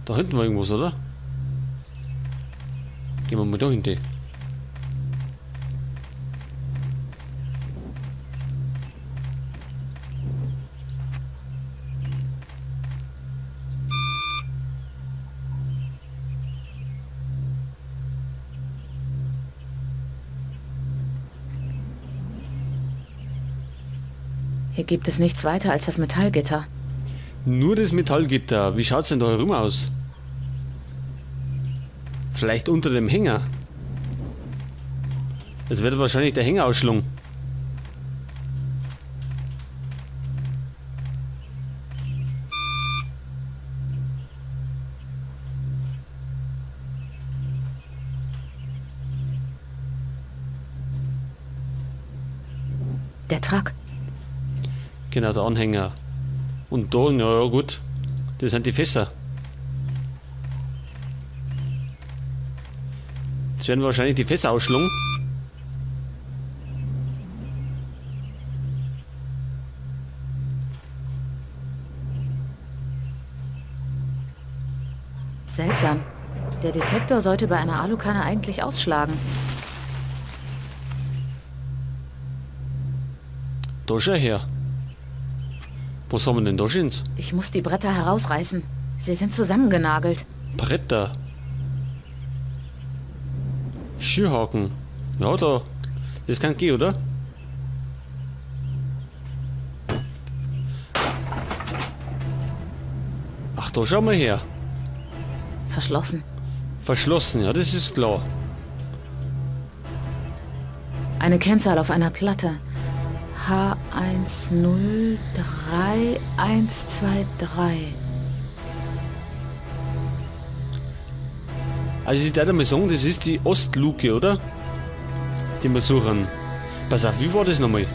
Da hinten war irgendwas, oder? Gehen wir mal da hinten. Hier gibt es nichts weiter als das Metallgitter. Nur das Metallgitter. Wie schaut's denn da herum aus? Vielleicht unter dem Hänger. Jetzt wird wahrscheinlich der Hänger ausschlungen. Der Truck. Genau, der Anhänger. Und da, na ja, gut. Das sind die Fässer. Jetzt werden wahrscheinlich die Fässer ausschlungen. Seltsam. Der Detektor sollte bei einer Alukanne eigentlich ausschlagen. Da schau her. Was haben wir denn da schöns? Ich muss die Bretter herausreißen. Sie sind zusammengenagelt. Bretter. Schürhaken. Ja, da. Das kann gehen, oder? Ach, da schau mal her. Verschlossen. Verschlossen, ja, das ist klar. Eine Kennzahl auf einer Platte. H103123. Also ich würde mal sagen, das ist die Ostluke, oder? Die wir suchen. Pass auf, wie war das nochmal?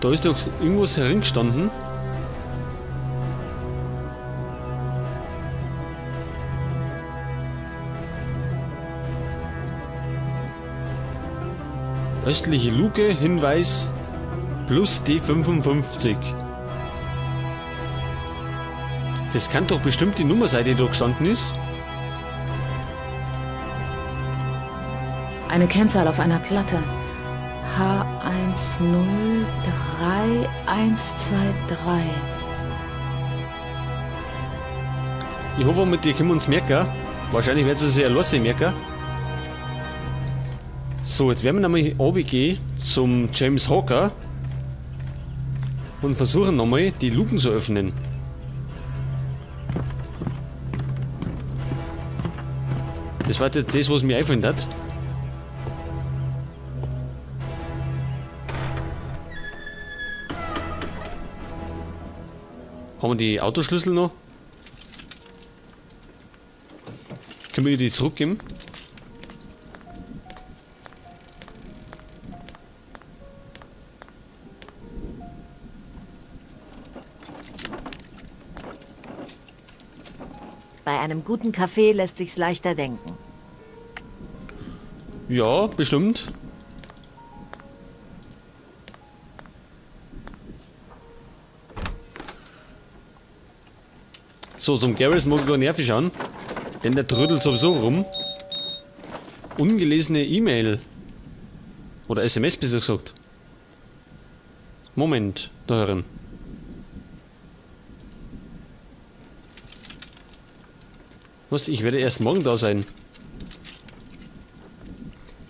Da ist doch irgendwas herumgestanden. Östliche Luke, Hinweis, plus D55. Das kann doch bestimmt die Nummer sein, die da gestanden ist. Eine Kennzahl auf einer Platte. H103123. Ich hoffe, mit dir können wir uns merken. Wahrscheinlich wird es sich ja lustig merken. So, jetzt werden wir nochmal runtergehen zum James Hawker und versuchen nochmal die Luken zu öffnen. Das war jetzt das, was mir einfallen hat. Haben wir die Autoschlüssel noch? Können wir die zurückgeben? Bei einem guten Kaffee lässt sich's leichter denken. Ja, bestimmt. So, zum Garrus mag ich gar nervig schauen. Denn der trödelt sowieso rum. Ungelesene E-Mail. Oder SMS, besser gesagt. Moment, da hören. Was? Ich werde erst morgen da sein.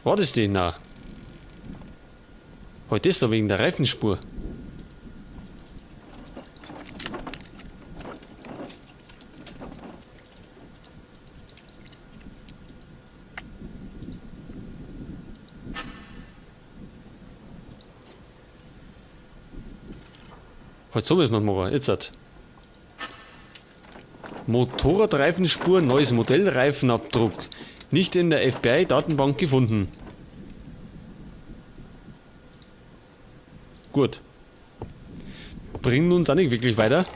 War das denn? Na. Heute ist doch wegen der Reifenspur. Heute so müssen wir machen. Jetzt hat. Motorradreifenspur, neues Modell, Reifenabdruck. Nicht in der FBI-Datenbank gefunden. Gut. Bringen uns auch nicht wirklich weiter.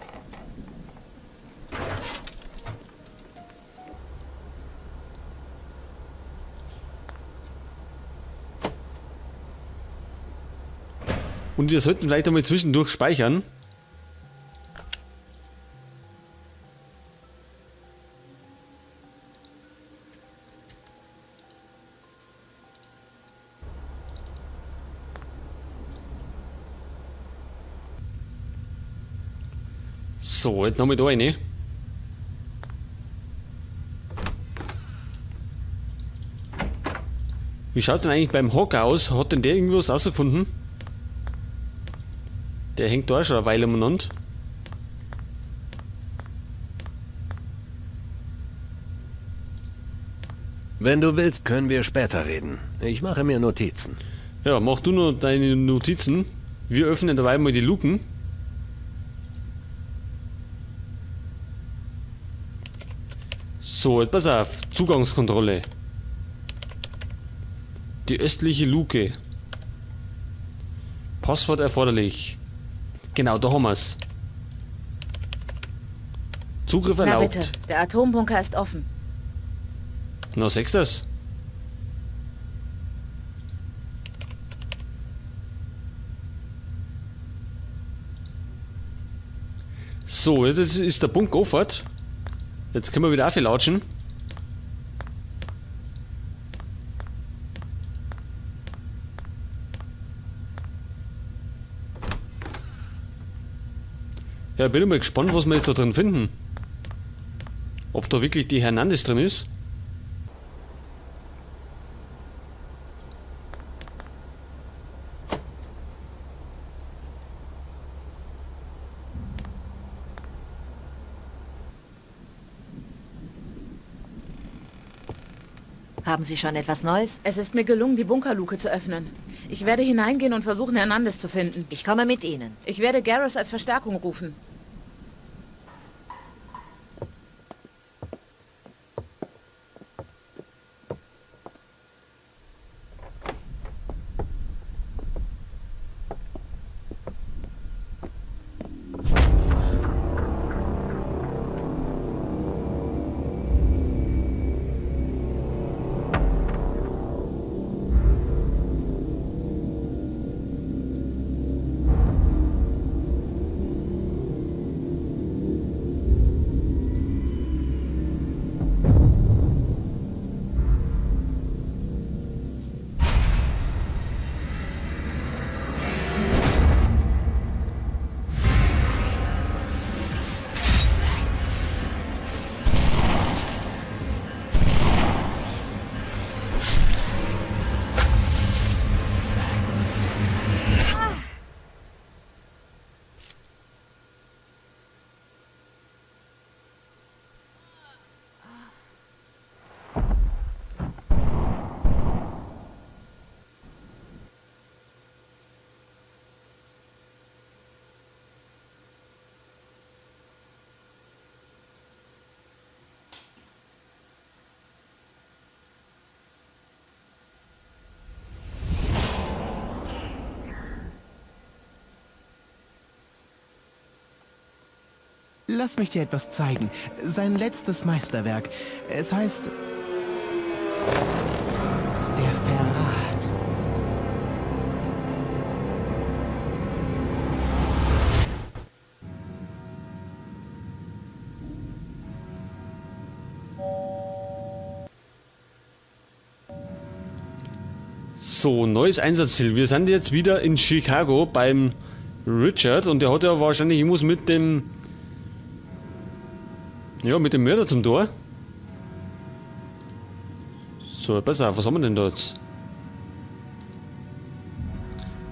Und wir sollten vielleicht einmal zwischendurch speichern. So, jetzt nochmal da rein. Wie schaut's denn eigentlich beim Hocker aus? Hat denn der irgendwas rausgefunden? Der hängt da auch schon eine Weile umeinander. Wenn du willst, können wir später reden. Ich mache mir Notizen. Ja, mach du noch deine Notizen. Wir öffnen dabei mal die Luken. So, jetzt pass auf. Zugangskontrolle. Die östliche Luke. Passwort erforderlich. Genau, da haben wir's. Zugriff Na erlaubt. bitte, der Atombunker ist offen. Na, sechst das? So, jetzt ist der Bunker offen. Jetzt können wir wieder auflatschen. Ja, bin mal gespannt, was wir jetzt da drin finden. Ob da wirklich die Hernandez drin ist. Haben Sie schon etwas Neues? Es ist mir gelungen, die Bunkerluke zu öffnen. Ich werde hineingehen und versuchen, Hernandez zu finden. Ich komme mit Ihnen. Ich werde Garrus als Verstärkung rufen. Lass mich dir etwas zeigen. Sein letztes Meisterwerk. Es heißt... Der Verrat. So, neues Einsatzziel. Wir sind jetzt wieder in Chicago beim Richard und der hat ja wahrscheinlich irgendwas mit dem... Ja, mit dem Mörder zum Tor. So, pass auf, was haben wir denn da jetzt?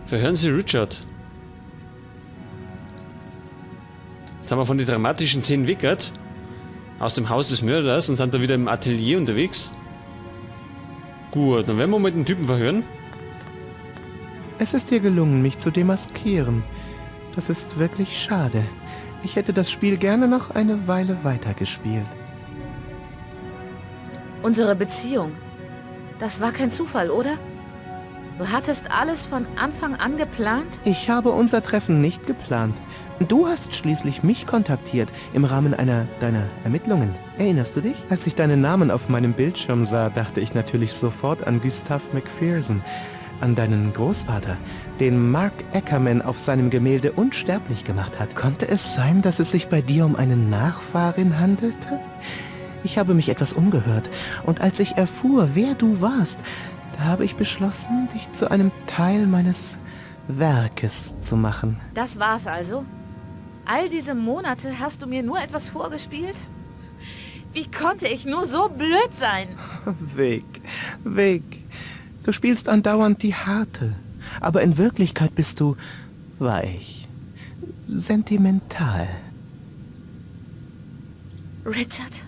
Verhören Sie Richard. Jetzt haben wir von den dramatischen Szenen weggehört. Aus dem Haus des Mörders und sind da wieder im Atelier unterwegs. Gut, dann werden wir mal den Typen verhören. Es ist dir gelungen, mich zu demaskieren. Das ist wirklich schade. Ich hätte das Spiel gerne noch eine Weile weitergespielt. Unsere Beziehung. Das war kein Zufall, oder? Du hattest alles von Anfang an geplant? Ich habe unser Treffen nicht geplant. Du hast schließlich mich kontaktiert im Rahmen einer deiner Ermittlungen. Erinnerst du dich? Als ich deinen Namen auf meinem Bildschirm sah, dachte ich natürlich sofort an Gustav McPherson, an deinen Großvater, den Mark Ackerman auf seinem Gemälde unsterblich gemacht hat. Konnte es sein, dass es sich bei dir um eine Nachfahrin handelte? Ich habe mich etwas umgehört, und als ich erfuhr, wer du warst, da habe ich beschlossen, dich zu einem Teil meines Werkes zu machen. Das war's also? All diese Monate hast du mir nur etwas vorgespielt? Wie konnte ich nur so blöd sein? Vic, Vic, du spielst andauernd die Harte, aber in Wirklichkeit bist du weich, sentimental. Richard,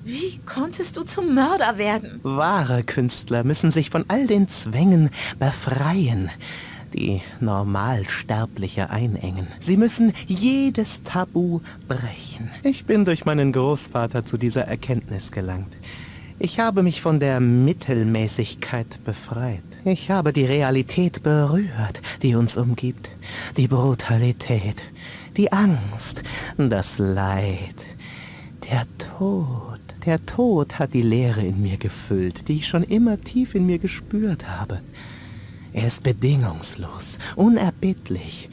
wie konntest du zum Mörder werden? Wahre Künstler müssen sich von all den Zwängen befreien, die Normalsterbliche einengen. Sie müssen jedes Tabu brechen. Ich bin durch meinen Großvater zu dieser Erkenntnis gelangt. Ich habe mich von der Mittelmäßigkeit befreit. Ich habe die Realität berührt, die uns umgibt. Die Brutalität, die Angst, das Leid, der Tod. Der Tod hat die Leere in mir gefüllt, die ich schon immer tief in mir gespürt habe. Er ist bedingungslos, unerbittlich.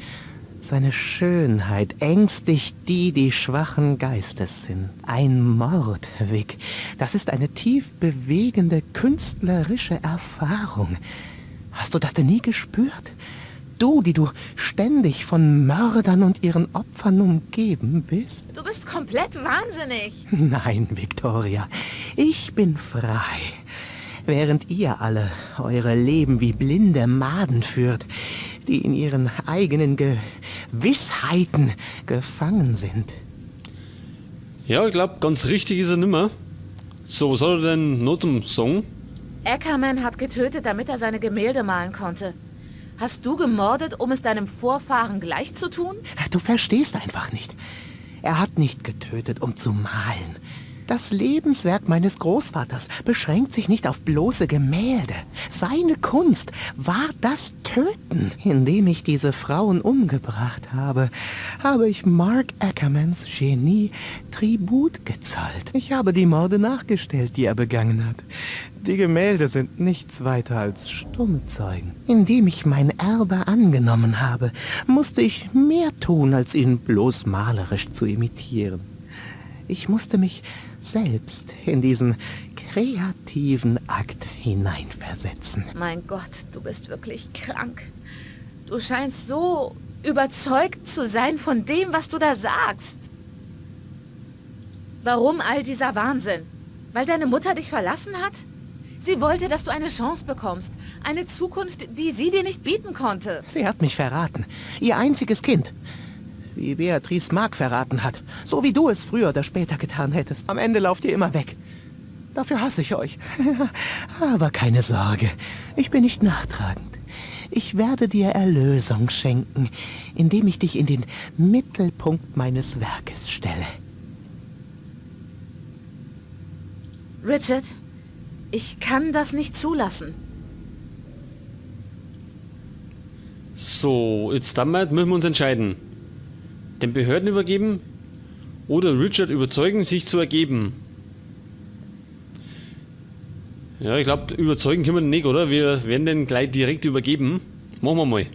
Seine Schönheit ängstigt die, die schwachen Geistes sind. Ein Mord, Vic, das ist eine tief bewegende künstlerische Erfahrung. Hast du das denn nie gespürt? Du, die du ständig von Mördern und ihren Opfern umgeben bist? Du bist komplett wahnsinnig. Nein, Victoria, ich bin frei. Während ihr alle eure Leben wie blinde Maden führt, die in ihren eigenen Gewissheiten gefangen sind. Ja, ich glaube, ganz richtig ist er nimmer. So, was hat er denn noch zum Song? Ackerman hat getötet, damit er seine Gemälde malen konnte. Hast du gemordet, um es deinem Vorfahren gleich zu tun? Du verstehst einfach nicht. Er hat nicht getötet, um zu malen. Das Lebenswerk meines Großvaters beschränkt sich nicht auf bloße Gemälde. Seine Kunst war das Töten. Indem ich diese Frauen umgebracht habe, habe ich Mark Ackermans Genie Tribut gezollt. Ich habe die Morde nachgestellt, die er begangen hat. Die Gemälde sind nichts weiter als stumme Zeugen. Indem ich mein Erbe angenommen habe, musste ich mehr tun, als ihn bloß malerisch zu imitieren. Ich musste mich selbst in diesen kreativen Akt hineinversetzen. Mein Gott, du bist wirklich krank. Du scheinst so überzeugt zu sein von dem, was du da sagst. Warum all dieser Wahnsinn? Weil deine Mutter dich verlassen hat? Sie wollte, dass du eine Chance bekommst. Eine Zukunft, die sie dir nicht bieten konnte. Sie hat mich verraten. Ihr einziges Kind. Wie Beatrice Mark verraten hat. So wie du es früher oder später getan hättest. Am Ende lauft ihr immer weg. Dafür hasse ich euch. Aber keine Sorge, ich bin nicht nachtragend. Ich werde dir Erlösung schenken, indem ich dich in den Mittelpunkt meines Werkes stelle. Richard, ich kann das nicht zulassen. So, jetzt damit müssen wir uns entscheiden. Den Behörden übergeben oder Richard überzeugen, sich zu ergeben. Ja, ich glaube, überzeugen können wir nicht, oder? Wir werden den gleich direkt übergeben. Machen wir mal.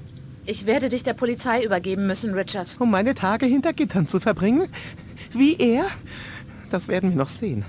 Ich werde dich der Polizei übergeben müssen, Richard. Um meine Tage hinter Gittern zu verbringen? Wie er? Das werden wir noch sehen.